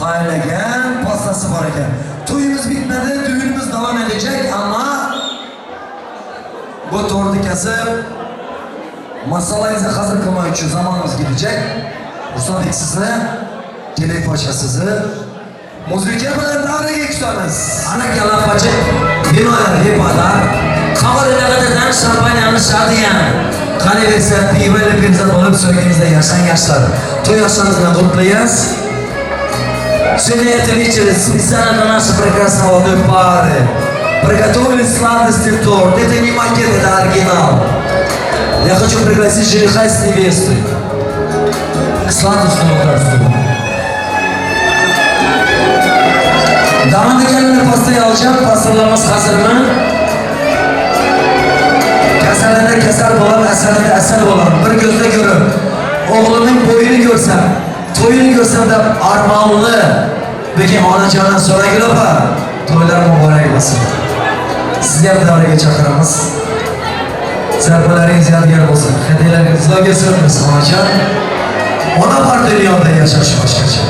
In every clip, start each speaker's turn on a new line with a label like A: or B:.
A: Paýlagan pastasy bar eken. Toýumyz bitmedi, düğünümüz dowam edecek ama bu tortu kesip masalayızı hazır kılmak için zamanımız gidecek. Ruslan sizi, Gelek Paşa sizi Muzika bilan davraga kutamiz. Ana kalapachi binolar hepadar. Qavaridan şampanyanı şadiyan. Qani desa pivali perzand bo'lib so'yingizda yashang yoshlar. To'y yoshlarimiz bilan qutlaymiz. Сегодня это вечер специально для нашей прекрасной молодой пары. Приготовили сладости торт. Это не макет, это оригинал. Я хочу пригласить жениха с невестой к сладостному торту. Damada kelini pastayı alacağım. Pastalarımız hazır mı? Kasallarda kasal bo'lar, asalida asal bo'lar. Bir ko'zda ko'rib, o'g'lining bo'yini ko'rsam, to'yini ko'rsam deb armonli. Bugun onajonim So'ragul opa, to'ylar muborak bo'lsin. Sizni ham davraga chaqiramiz. Zarbalaringiz yodgor bo'lsin. Hadiyalaringiz xudoga so'rmasin, onajon. Ona bor dunyoda yashash boshqacha.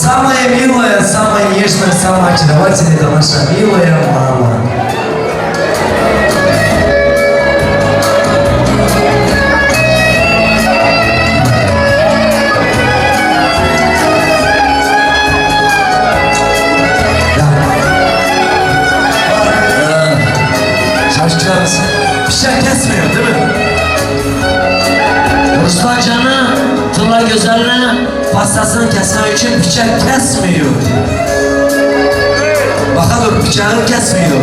A: Самая милая, самая нежная, самая очаровательная это наша милая мама. Да. Şaşkınlarımız bıçak kesmiyor değil mi? Ruslancanı, Tilla Güzel'ini pastasını kesmek için bıçak kesmiyor. Bakalım bıçağı kesmiyor.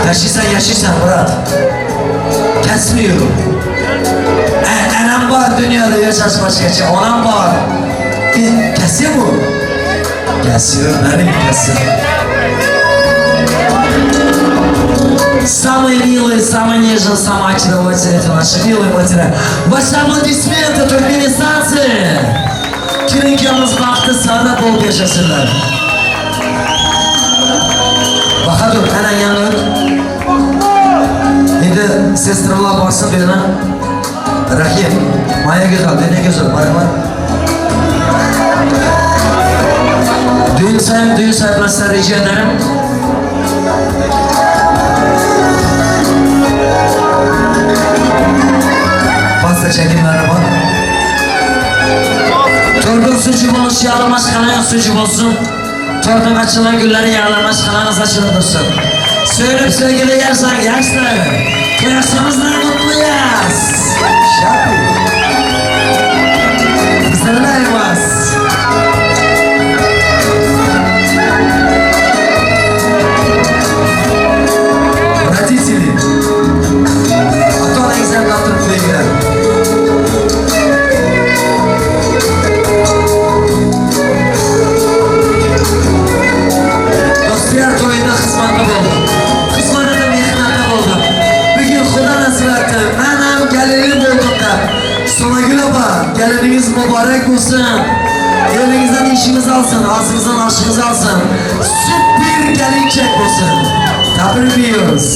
A: Yaşıysan yaşıysan Murat. Kesmiyor. E, enem var dünyada yaşaş başkaça. Onam var. E, kesiyor mu? Kesiyor, benim kesiyor. Самые милые, самые нежные, самые очаровательные это наши милые матери. Ваши аплодисменты Туркменистанцы! Kelin baxti saodat bo'lib yashasinlar. Bahadur, ana yanı o't. Endi sestralar borsin bu yerdan. Rahim, Maya go'zal, Dena go'zal, marhamat. Düğün sahip, düğün sahipler sizden rica ederim. Pasta çekimleri var. Tortun sucu olsun, yağlamaş kanayan sucu olsun. Tortun açılan gülleri yağlamaş kanağınız açılı dursun. Söylüp sevgili yaşlar, yaşlar. Kıyasımızla mutluyuz. Şapi. Поздравляю вас. Родители. Ota-onangizni turib qo'yinglar. Do'stlar to'yida xizmatda bo'ldim. Xizmatida mehnatda bo'ldim. Bugun Xudo nasib etdi. Men ham gelinim bo'ldim deb. Sonagul opa, geliningiz muborak bo'lsin. Elingizdan ishingiz olsin, ağzınızdan aşınız olsin. Süper kelinchak bo'lsin. Tabrikliyoruz.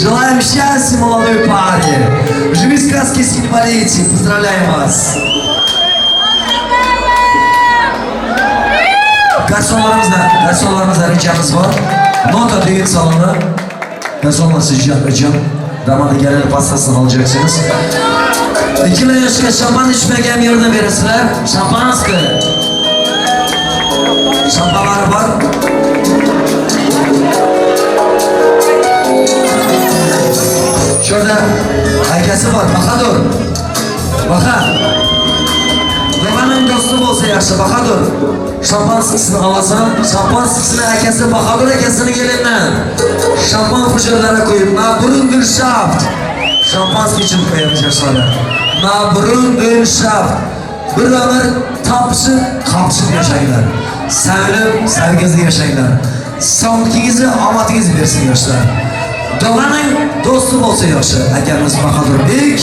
A: Желаем счастья молодой паре. Живи сказки не болейте. Поздравляем вас. Garsonlarımızla, garsonlarımızla ricamız var. Nota düğün salonu. Garsonlar sizce ricam. Damadı gelin pastasını alacaksınız. İki yaşka şampan içmeye yerine veresizler. Şampanski. Şampanları var. Şurada akasi bor, Bahadur. Baha. Doğanın dostu bolsa yaxshi, Bahadur. Şampanskisini alasan, şampanskisini akasi Bahadur akasini elinden. Şampan fujarlara koyup, na burun shaft. Şampanski için qo'yamiz yoshlarga. Na burun shaft. Bir ömür topishib, qopishib yashanglar. Sevilib, sevgisi yashanglar. Sog'ligingizni, omadingizni bersin yoshlar. Doğanın do'sti bo'lsa yaxshi. Akamiz Bahodurbek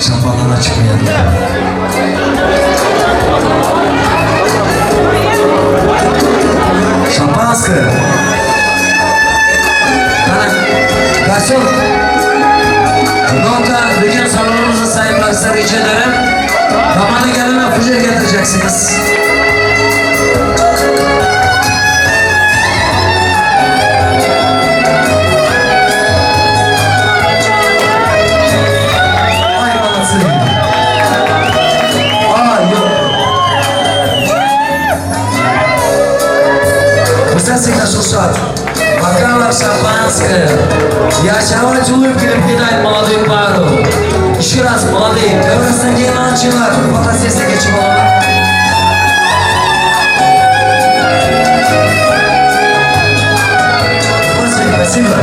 A: şampandan açıp qo'yadi. Шампанское. Qani, garson. Nota degan salonimizni sahiblari. Arkadaşlar rica ederim. Zamanı gelene fujer getireceksiniz. Ay anasını. Aa yok. Высасывай Шушат. Бокалов шампанское. Я очаровать улыбки напоминает молодую пару. Еще раз, молодые. Köprüsüne Fotosesine geçip olalım. Спасибо, спасибо.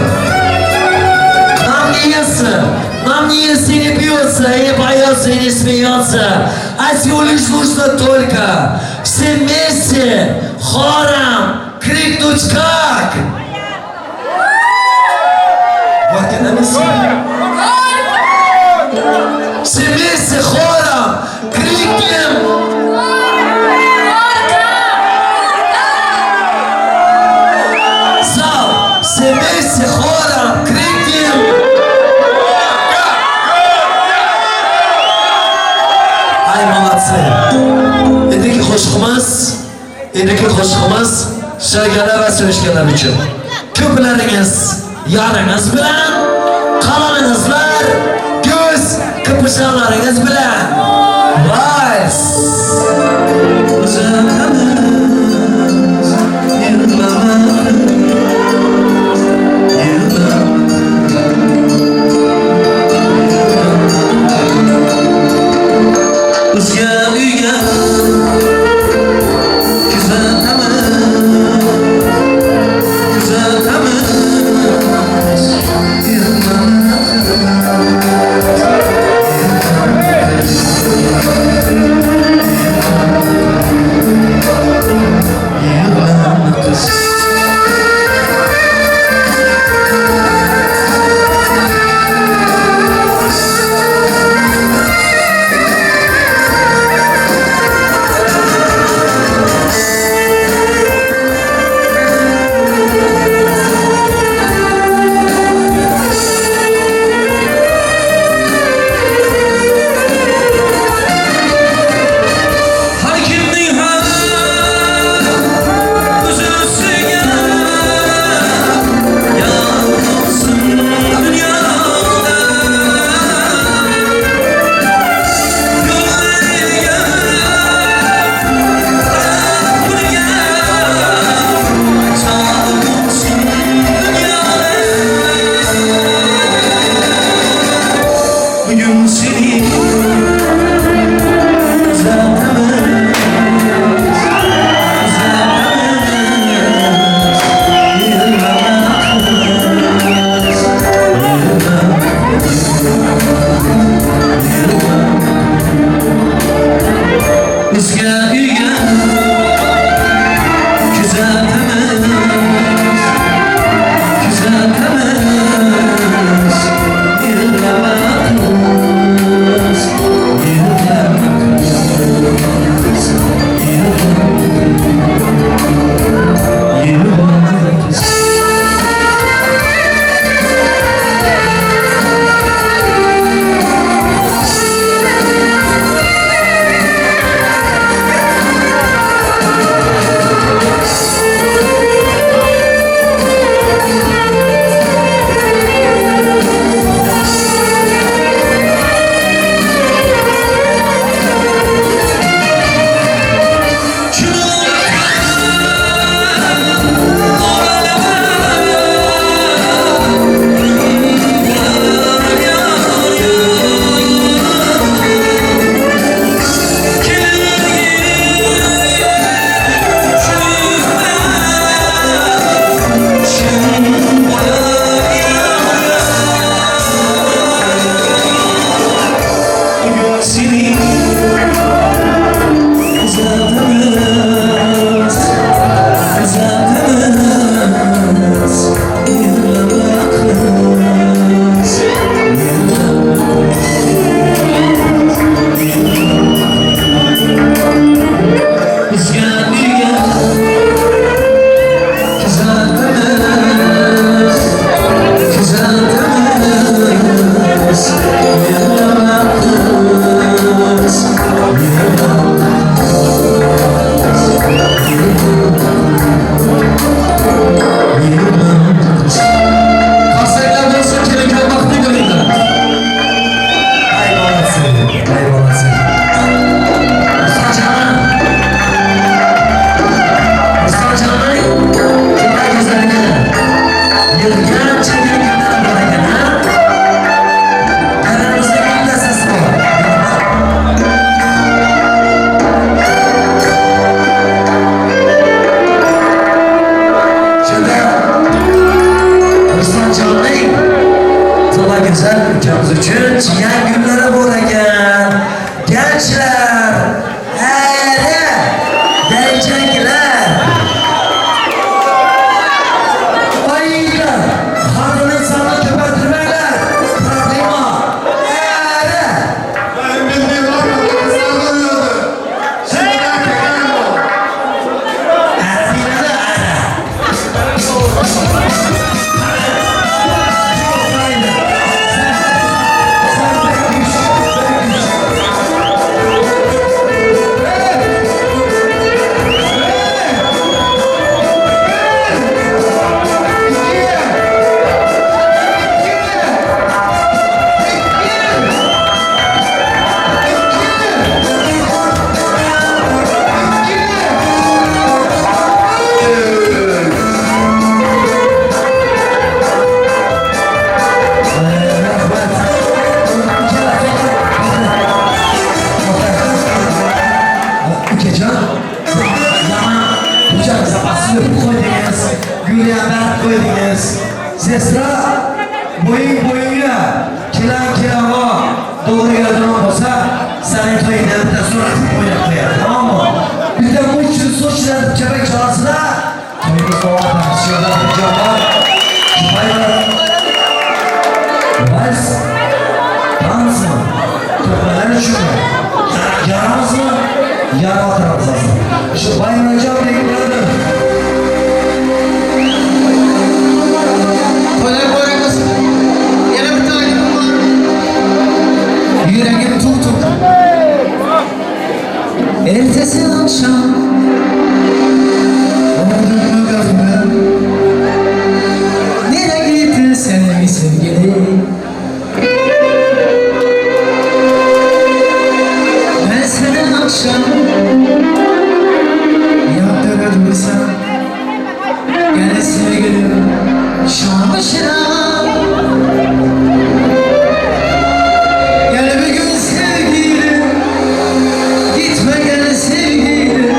A: Нам не естся, нам не естся и не пьется, и не поется, и не смеется, а всего лишь нужно только все вместе хором крикнуть как? Вот это Все вместе хором крикнем Зал! Все вместе хором крикнем Ay молодцы. Indiki qo'shiqimiz, indiki qo'shiqimiz sevganlar va sevishganlar uchun. Ko'plaringiz yoringiz bilan, qolaringizlar ko'z qipishganlaringiz bilan. Vals.
B: Bizga uyga kuzatamiz, kuzatamiz, yig'lama qiz. Har kimning ham o'zini suygan Yolg'onsin dunyoda Yo'llariga qarab turgan Sog'insin dunyoda Bugun seni kuzatamiz Bizga uyga kuzatamiz, kuzatamiz, yig'lama qiz, yig'lama qiz, yig'lama qiz. Bugün seni kuzatamiz, kuzatamiz, yig'lama qiz, yig'lama. Bizga uyga kuzatamiz, kuzatamiz, yig'lama qiz.
A: Voy bolasi. Ruslanjonim. Ruslanjonim, juda go'zalgina. Yig'gan chekkan kunlar bor ekan, ha? Qaramizda gul dastasi bor. Shunda Ruslanjonning Tilla go'zal ukamiz uchun chigan gullari bor ekan. Gençlar, hele gelecekler. Aylar, xatini sana köpeltirmeyler. Problema, hele.
C: Ben bildiğim var mı? Kızlar oluyordu. Şimdi erkekler mi oldu?
A: Erdiğine de ere. Sen, sen pek güç, pek güç. Ukajon, yomon zapasini qo'ydingiz, gulni berib qo'ydingiz. Sesra, bo'ying bo'yingga, kelan kelang'o to'g'ri keladigan bo'lsa, sening to'yingda bitta surat o'ynab qo'yadi, tamommi? Bitta muchun sochlar kepak chalasida to'yimiz davom etadi. Shu yerda bir joy bor. Kifoya. Vals, dansmi? Turkmenler uchunmi? Yaramızmı? Yara atarız aslında. Şu bayılacağım diye brother.
D: To'ylar muborak bo'lsin. Yana bitta aytib bor. Yuragim tuk tuk. Ertesi akşam Oldu gaflet. Nereye gitti senin sevgilim? Ben seni akşam Yaptığını duysam Gel sevgilim Şamı şiran Gel bir gün sevgilim Gitme gel sevgilim.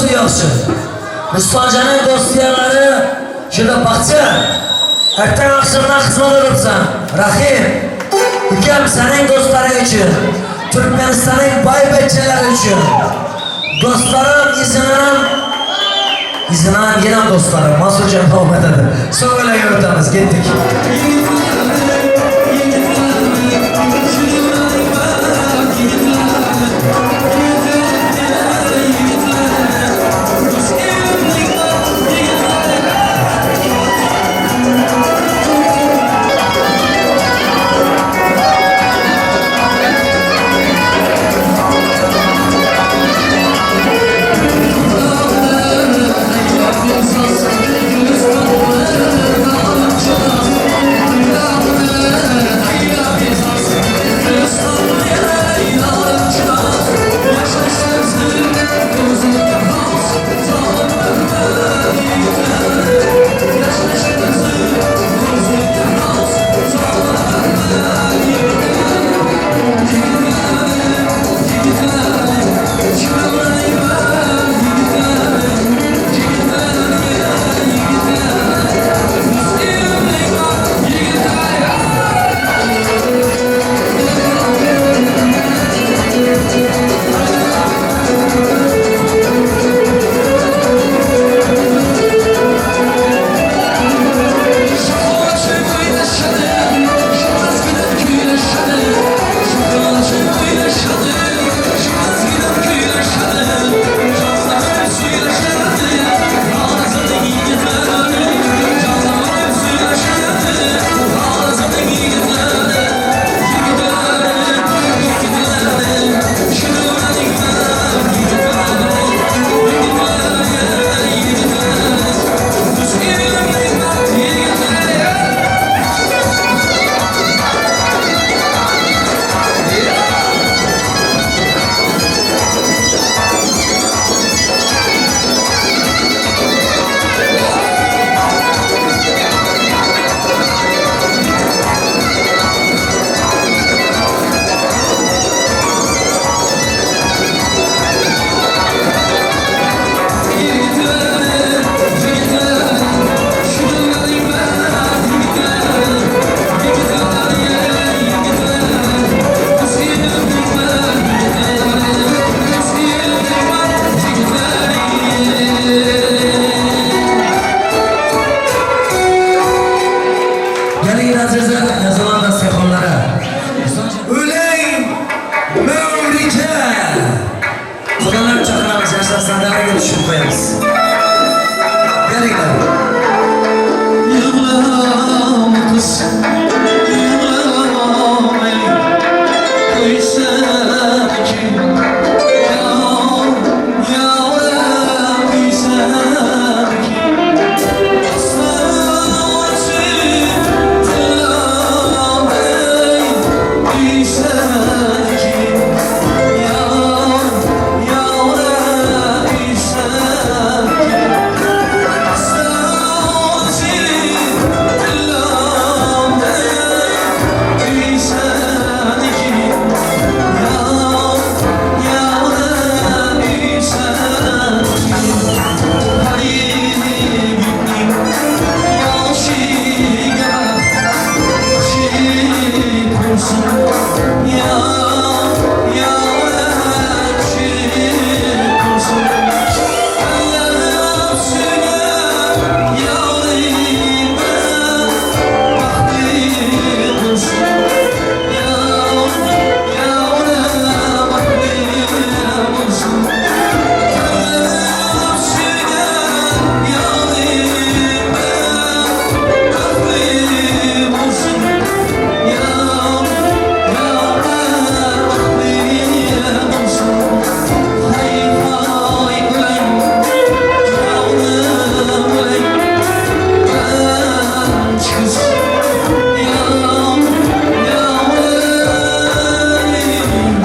A: Mansur ýagşy. Ruslanjanyň dost-ýarlary şurada bakja. Erten agşamdan hyzmat edipsan. Rahym. Ukem seniň dostlaryň üçin. Türkmenistanyň baý-beçjeleri üçin. Dostlarym yzyndan yzyndan ýene dostlarym Mansurjan dowam ededi. Soň öyle ýöretemiz. Gitdik. Geliň azizler ýazylan dasturhanlara. Öleň Möwrije! Gudalar çakyramyz ýaşlar sandala gelişip goýarys. Geliňler.
B: Ýyglama gyz, ýyglama eý, Köýsem ki, ýar, ýarym köýsem ki, Asmansy tyllam eý, köýsem ki, ýar, ýarym köýsem ki, Asmansy tyllam eý, köýsem ki, ýar, ýarym köýsem ki, Garyp ýaşyga aşyk bolsun, ýar, ýar aşyk bolsun. Älem söýen ýaryma bagtly bolsun, ýar, ýar bagtly bolsun. Älem söýen ýaryma bagtly bolsun, ýar, ýar bagtly bolsun. Haý, haý, öleýin, janym öleýin, Ganç gyz, ýar, ýar öleýin,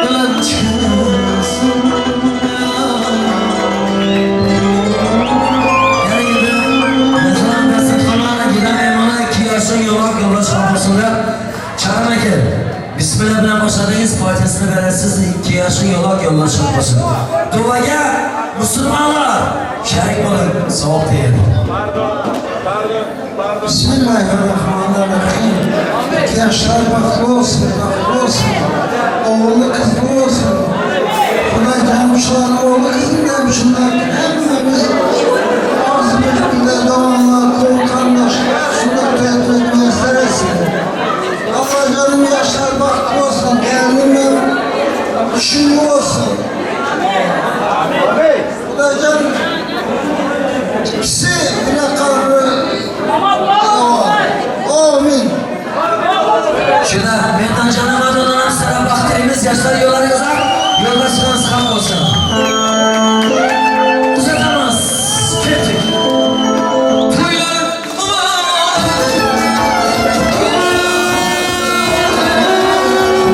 B: Ganç gyz, ýar.
A: Ýazylan dasturhana giden mehmana iki ýaşyň ýolak ýoldaş gapysynda Çaran eke, Bismillah bilen başladyňyz, fatyhasyny berersiz, iki ýaşyň ýolak ýoldaş gapysynda. Duwaga! Musulmanlar, şärik boluň, sogap diýeli.
E: Bismillahirrahmanirrahim. Yaşlar bagtly olsun, bagtly olsun. Oğullu kızlı olsun. Huday canım oğlu kızım demişler. Hepimiz az bir günde doğanlar, komutanlar, sünnet etmek müyesser etsin. Allah canım yaşlar bagtly olsun. Gelinim düşünlü olsun. Huday canım ikisi bile kararı Amin.
A: Şuna Merdan canım adından sana baktığımız yaşlar yollar yazar. Yollar çıkan sıkan olsun. Uzatamaz. Kettik. Toylar mübarek.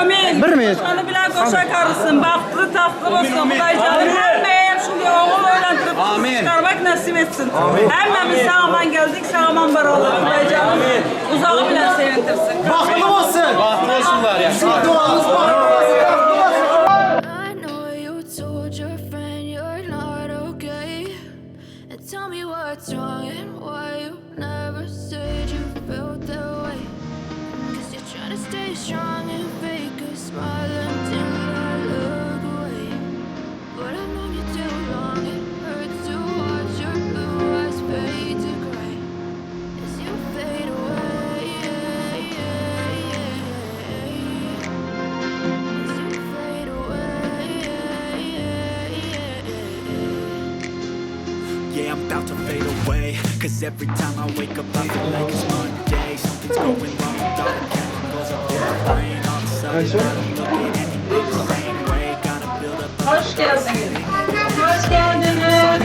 F: Amin. Bir mi? Onu bilen koşa karısın, bahtlı tahtlı olsun. Xudaycanım hemmeye şunu oğul öğrendirip Amin. çıkarmak nasip etsin. Amin. Hemmemiz sağ aman geldik, sağ aman var olalım. Xudaycanım uzağı bilen sevindirsin.
B: Bahtlı olsun. Bahtlı olsunlar ya. Duamız
G: I know you told your friend you're not okay. And tell me what's wrong and why you never said you felt that way. Cause you're trying to stay strong and fake a smile until I look away. But I've known you too long, it hurts to watch your blue eyes fade to gray as you fade away. As you fade away.
H: Yeah, I'm about to fade away. Cause every time I wake up, I feel like it's Monday. Something's going wrong with all the chemicals up in my brain. All of a sudden, I don't look at anything the same way. Gotta build up
F: Hoş geldiniz. Hoş geldiniz.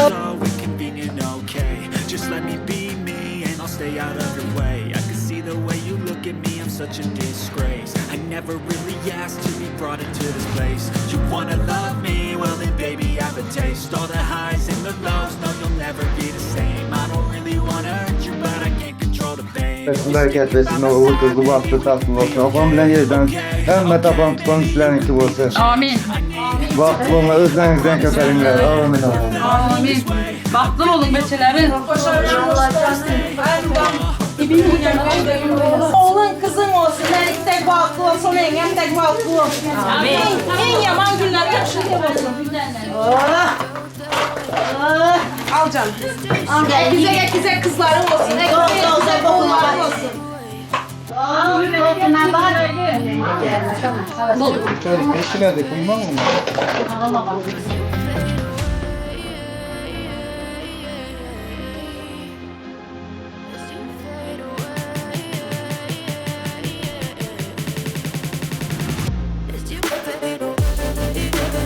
H: so inconvenient, okay. Just let me be me and I'll stay out of your way. I can see the way you look at me, I'm such a disgrace. I never really asked to be brought into this place. You wanna love me? Well then baby I have a taste. All the highs and the lows, no you'll never be the same. I don't really wanna hurt you, but I can't control the pain.
I: Bereket versin, oğul kızlı bahtlı tatlı olsun. Oğlum bilen yerden hemme tapan tutan sizlerinki olsun.
F: Amin.
I: Bahtlı olma, özlerinizden köperimler. Amin amin.
F: Amin. Bahtlı olun beçelerin.
J: Oğlun kızın olsun, menik tek bahtlı olsun, engem tek bahtlı olsun. En, en yaman günler yaxşı olsun. Oh. Oh.
F: Al canım.
J: Güzel güzel kızların olsun, güzel güzel oğulların olsun.
I: Eşine de kuyma mı?
G: As you fade away. As you fade away. As you fade away.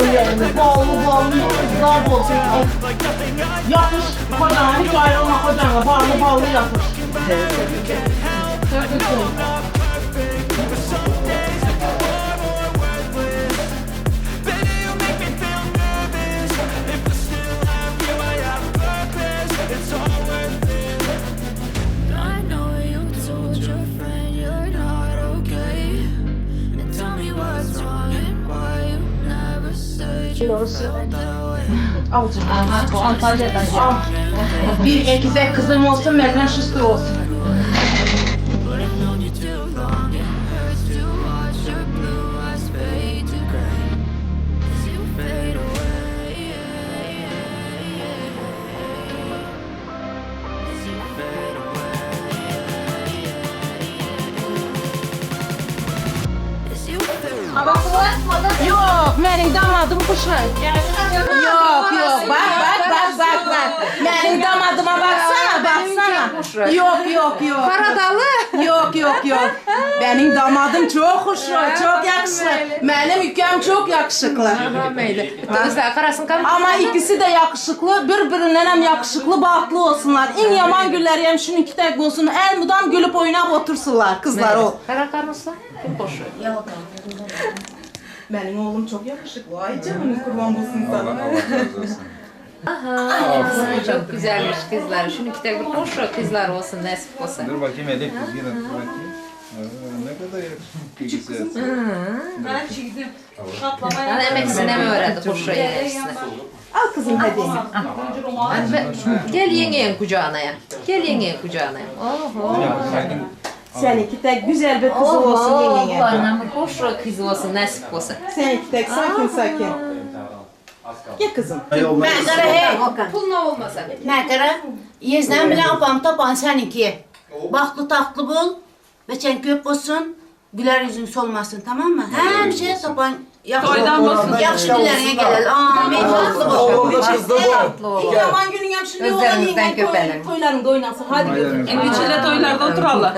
J: Toylarınız ballı ballı kızlar olsun. Yapış kocana hiç ayrılma kocana. Ballı ballı yapış.
G: I know you told your friend you're not okay. And tell me what's wrong and why you never said you felt that way.
J: Bir ekizek kızım olsun, menden şüstür olsun.
G: But I've known you too long, it hurts to watch your blue eyes fade to gray as you fade away. As you fade away. As you fade
J: Yok, benim damadım kuşay. Yok yok, bak bak bak bak bak. Benim damadıma baksana, baksana. Yok yok yok.
K: Paradalı.
J: Yok yok yok. Benim damadım çok hoşlu, çok yakışıklı. Benim ülkem çok yakışıklı.
K: Gözler karasın kam.
J: Ama ikisi de yakışıklı, birbirinden hem yakışıklı, bahtlı olsunlar. En yaman günleri hem şunun iki tek olsun. El mudam gülüp oynap otursunlar kızlar o.
K: Kara karısı. Kim koşuyor?
J: Benim oğlum çok yakışıklı. Ay canım kurban olsun sana.
I: Allah razı olsun.
K: Aha, çok güzelmiş kızlar. Şunu iki tek bir koşuyor kızlar olsun, nasip olsun.
I: Dur bakayım Elif düzgün dur bakayım. Aa, ne kadar yakışıklı güzel.
K: Yani emeksine mi öğrendi koşuyor hepsine?
J: Al kızım hediyeni.
K: Hadi be- Gel yengeyin kucağına ya. Gel yengeyin kucağına ya. Oho.
J: Seninki tek güzel bir kızı olsun yengene.
K: Oğlanın koşuyor kız olsun, nasip olsun.
J: Seninki tek sakin sakin. Gel kızım.
L: Mənqara hey,
K: Pul ne olmasa.
L: Mənqara, yezdən bilən apam tapan səninki. Baxtlı taxtlı bol, beçən köp olsun, gülər yüzün solmasın, tamam mı? Həmişə tapan yaxşı,
F: Toydan olsun.
L: yaxşı günlərinə gələr. Amin, baxtlı bol.
A: Oğullu kızlı bol.
J: En yaman günün hem şimdi oğlan
K: Gözlerimizden
J: yengen
K: köpelim.
J: toylarında oynasın. Hadi götür.
F: Şimdi çile toylarda oturalım.